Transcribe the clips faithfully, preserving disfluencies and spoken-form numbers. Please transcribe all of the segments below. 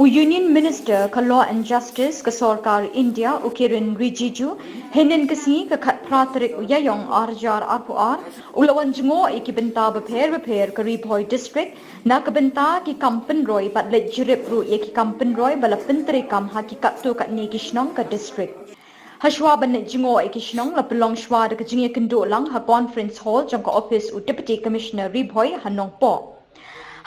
U Union Minister ka Law and Justice ka Sorkar India, u Kiren Rijiju, hynnin ka sngi ka khatphra tarik u Ïaïong arhajar arphew ar, u la wan jngoh ïa ki bynta bapher bapher ka Ri Bhoi District, na ka bynta ki kam pynroi bad leit jurip ruh ïa ki kam pynroi ba la pyntreikam ha ki katto katne ki shnong ka district. Hashwa ban leit jngoh ïa ki shnong la pynlong shwa da ka jingïakynduh lang ha Conference Hall jong ka ophis u Deputy Commissioner Ri Bhoi ha Nongpoh.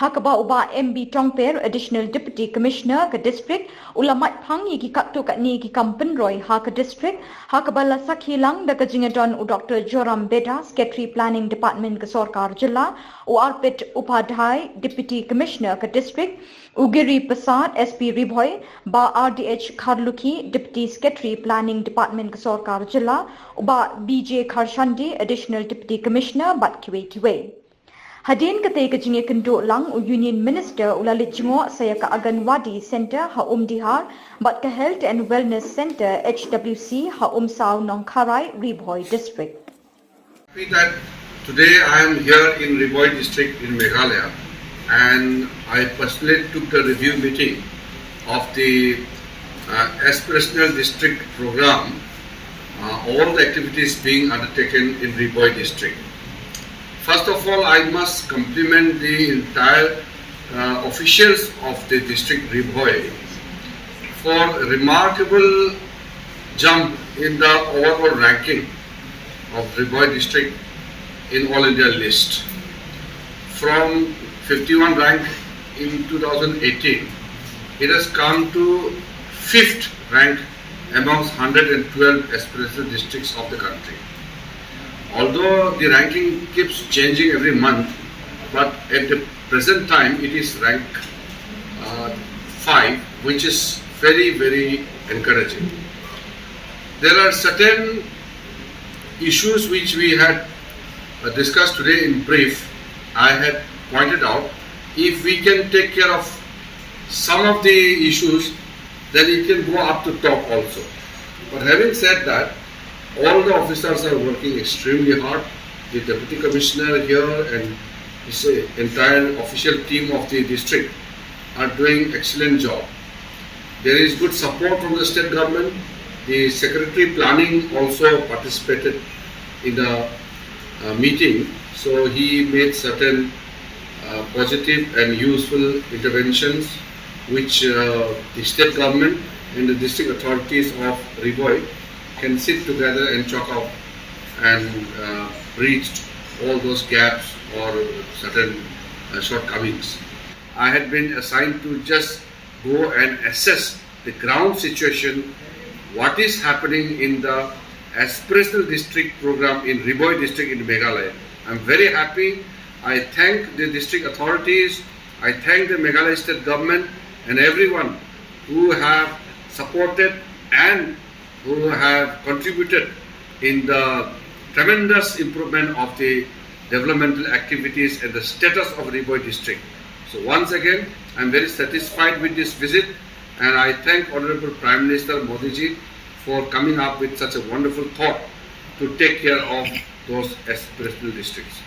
Ha kaba u Bah M B Tongper, Additional Deputy Commissioner ka district, u la mait phang ïa ki katto katne ki kam pynroi ha ka district, ha kaba la sakhi lang da ka jingïadon u Doctor Joram Beda, Secretary Planning Department ka Sorkar Jylla, u Arpit Upadhyay, Deputy Commissioner ka district, u Giri Prasad, S P Ri Bhoi, Bah R D H Kharlukhi, Deputy Secretary Planning Department ka Sorkar Jylla, u Bah B J Kharshande, Additional Deputy Commissioner, bad kiwei kiwei. Hadien katei ka jingïakynduh lang, u Union Minister u la leit jngoh sa ïa ka Anganwadi Centre ha Umdihar bad ka Health and Wellness Centre, H W C, ha Umsaw Nongkharai, Ri Bhoi District. Happy that today I am here in Ri Bhoi District in Meghalaya, and I personally took the review meeting of the uh, aspirational district program, uh, all the activities being undertaken in Ri Bhoi District. First of all, I must compliment the entire uh, officials of the district Ri Bhoi for a remarkable jump in the overall ranking of Ri Bhoi District in All India list. From fifty-one rank in two thousand eighteen, it has come to fifth rank amongst hundred and twelve aspirational districts of the country. Although the ranking keeps changing every month, but at the present time it is rank uh, five, which is very, very encouraging. There are certain issues which we had uh, discussed today in brief. I had pointed out, if we can take care of some of the issues, then it can go up to top also. But having said that, all the officers are working extremely hard. The deputy commissioner here and his uh, entire official team of the district are doing excellent job. There is good support from the state government. The secretary planning also participated in the uh, meeting, so he made certain uh, positive and useful interventions which uh, the state government and the district authorities of Ri Bhoi can sit together and talk out and uh, bridge all those gaps or certain uh, shortcomings. I had been assigned to just go and assess the ground situation, what is happening in the aspirational district program in Ri Bhoi district in Meghalaya. I'm very happy. I thank the district authorities, I thank the Meghalaya state government and everyone who have supported and who have contributed in the tremendous improvement of the developmental activities and the status of Ri Bhoi district. So once again, I'm very satisfied with this visit and I thank Honorable Prime Minister Modi ji for coming up with such a wonderful thought to take care of those aspirational districts.